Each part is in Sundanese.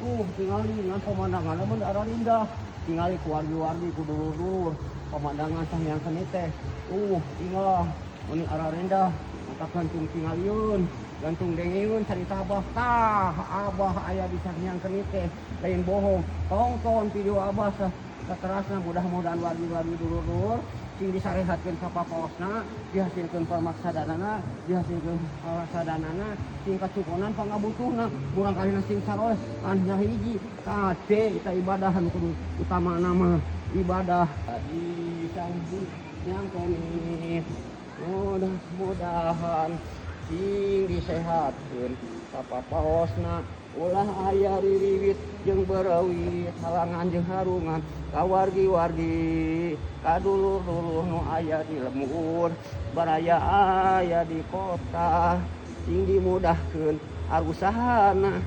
Tuh tingali ngan pemandangan mah ararindah. Tingali ku wargi-wargi, ku dulur-dulur, pemandangan Sanghyang Kenyit teh. Tuh tinggal meni ararindah, mata gantung tingalieun, gantung dengeun carita Abah. Tah, Abah aya di Sanghyang Kenyit teh lain bohong. Tonton video Abah saterasna, mudah-mudahan wargi-wargi, dulur-dulur sing disarehatkeun kapapaosna, dihasilkeun parmaksadanana, dihasilkeun parsadanana, sing kacukunan pangabutuhna, murang kalihna sing saroleh. Anu hiji kade kita ibadah, anu kudu utamana mah ibadah di Sanghyang Kenyit. Mudah-mudahan sing disehatkeun kapapaosna, ulah aya ririwit jeung berewit, halangan jeung harungan ka wargi-wargi, ka dulur-dulur nu aya di lembur, baraya aya di kota. Sing dimudahkeun arusahana,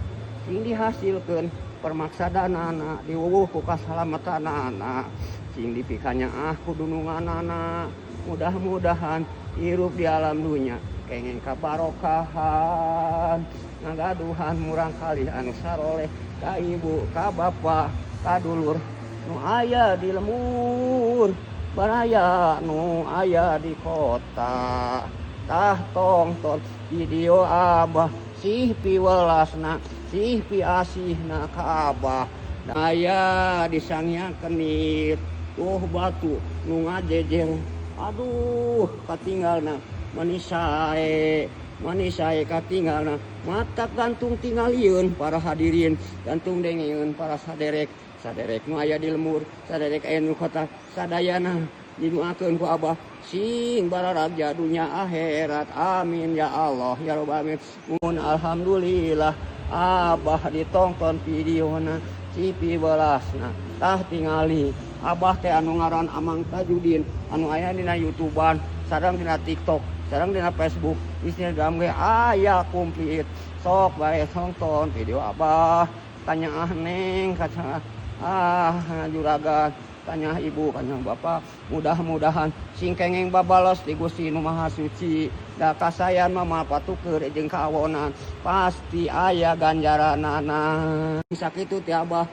sing dihasilkeun permaksadanana, diwuwuh ku kasalamatanana, sing dipikanyaah ku dununganana. Mudah-mudahan hirup di alam dunya kenging kabarokahan, ngagaduhan murang kali anu saroleh, ka ibu, ka bapa, ka dulur nu aya di lembur, baraya nu aya di kota. Tah, tongton video Abah, sih piwelasna, sih piasihna ka Abah aya di Sanghyang Kenyit. Tuh batu nu ngajejer, aduh, katinggalna meni sae, meni sae katinggalna. Mata gantung tingalieun para hadirin, gantung dengeun para saderek saderek nu aya di lembur, saderek aya nu kota. Sadayana didoakeun ku Abah sing bararagja dunya akhirat. Amin ya Allah ya Rabbal alamin. Mun alhamdulillah Abah ditonton videona, sing piwelasna. Tah, tingali Abah teh anu ngaran Amang Tajudin anu aya dina YouTubean sareng dina TikTok sareng dina Facebook, Instagram ge aya komplit. Sok bae tonton video Abah, tanya ah neng, kaca ah juragan, tanya ibu, tanya bapak. Mudah-mudahan sing kengeng babalos di Gusti Nu Maha Suci, da kasayan mah patuker jeung kaawonan pasti aya ganjaranana. Sakitu ti Abah,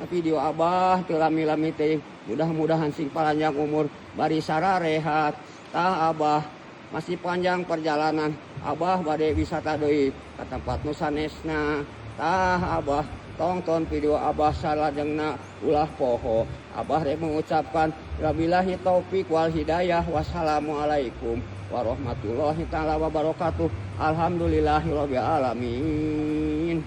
video Abah teu lami-lami teh. Mudah-mudahan sing panjang umur bari sararehat. Tah, Abah masih panjang perjalanan, Abah bade wisata deui ka tempat nu sanesna. Tah, Abah tonton video Abah salajengna, ulah poho. Abah rek mengucapkan wabillahi taufik wal hidayah, wassalamualaikum warahmatullahi taala wabarakatuh. Alhamdulillahirabbil alamin.